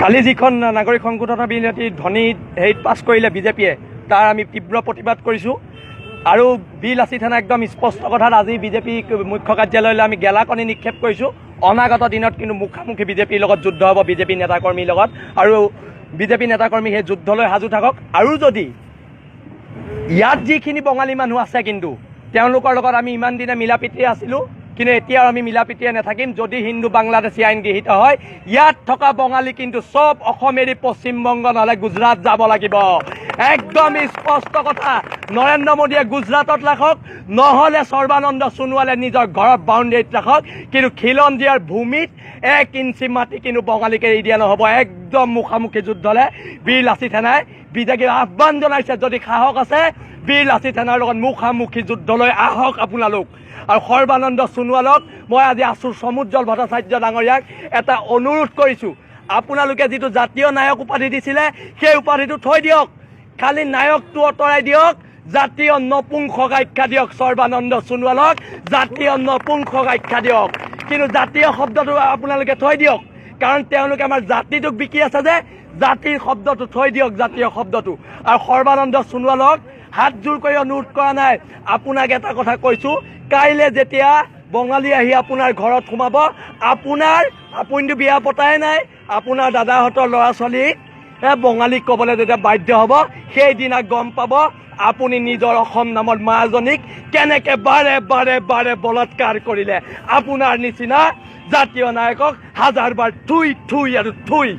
কালি যিখন নাগৰিক সংশোধন বিল ৰাতি ধ্বনি হেৰিত পাছ কৰিলে বিজেপিয়ে, তাৰ আমি তীব্ৰ প্ৰতিবাদ কৰিছোঁ। আৰু বীৰ লাচিত সেনা একদম স্পষ্ট কথাত আজি বিজেপি মুখ্য কাৰ্যালয়লৈ আমি গেলাকণি নিক্ষেপ কৰিছোঁ। অনাগত দিনত কিন্তু মুখামুখি বিজেপিৰ লগত যুদ্ধ হ'ব, বিজেপি নেতাকৰ্মীৰ লগত। আৰু বিজেপি নেতাকৰ্মী সেই যুদ্ধলৈ সাজু থাকক। আৰু যদি ইয়াত যিখিনি বঙালী মানুহ আছে, কিন্তু তেওঁলোকৰ লগত আমি ইমান দিনে মিলা প্ৰীতিৰে আছিলোঁ, কিন্তু এতিয়া আৰু আমি মিলা প্ৰীতিৰে নাথাকিম। যদি হিন্দু বাংলাদেশী আইন গৃহীত হয়, ইয়াত থকা বঙালী কিন্তু চব অসম এৰি পশ্চিমবংগ নহ'লে গুজৰাট যাব লাগিব। একদম স্পষ্ট কথা। নৰেন্দ্ৰ মোদীয়ে গুজৰাটত ৰাখক, নহ'লে সৰ্বানন্দ সোণোৱালে নিজৰ ঘৰৰ বাউণ্ডেৰীত ৰাখক, কিন্তু খিলঞ্জীয়াৰ ভূমিত 1 ইঞ্চি মাটি কিন্তু বঙালীক এৰি দিয়া নহ'ব। একদম মুখামুখি যুদ্ধলে বীৰ লাচিত সেনাই বিজেপিক আহ্বান জনাইছে। যদি সাহস আছে, বীৰ লাচিত সেনাৰ লগত মুখামুখি যুদ্ধলৈ আহক আপোনালোক। আৰু সৰ্বানন্দ সোণোৱালক মই আজি আছুৰ সমুজ্জ্বল ভট্টাচাৰ্য ডাঙৰীয়াক এটা অনুৰোধ কৰিছোঁ, আপোনালোকে যিটো জাতীয় নায়ক উপাধি দিছিলে, সেই উপাধিটো থৈ দিয়ক। খালি নায়কটো আঁতৰাই দিয়ক, জাতীয় নপুংসক আখ্যা দিয়ক। সৰ্বানন্দ সোণোৱালক জাতীয় নপুংসক আখ্যা দিয়ক, কিন্তু জাতীয় শব্দটো আপোনালোকে থৈ দিয়ক। কাৰণ তেওঁলোকে আমাৰ জাতিটোক বিকি আছে যে জাতিৰ শব্দটো থৈ দিয়ক, জাতীয় শব্দটো। আৰু সৰ্বানন্দ সোণোৱালক হাত জোৰ কৰি অনুৰোধ কৰা নাই, আপোনাক এটা কথা কৈছো, কাইলৈ যেতিয়া বঙালী আহি আপোনাৰ ঘৰত সোমাব, আপুনিতো বিয়া পতাই নাই, আপোনাৰ দাদাহঁতৰ ল'ৰা ছোৱালীক বঙালীক ক'বলৈ যেতিয়া বাধ্য হ'ব, সেইদিনা গম পাব আপুনি নিজৰ অসম নামৰ মাজনীক কেনেকে বাৰে বাৰে বাৰে বলাৎকাৰ কৰিলে। আপোনাৰ নিচিনা জাতীয় নায়কক হাজাৰবাৰ থুই, থুই আৰু থুই।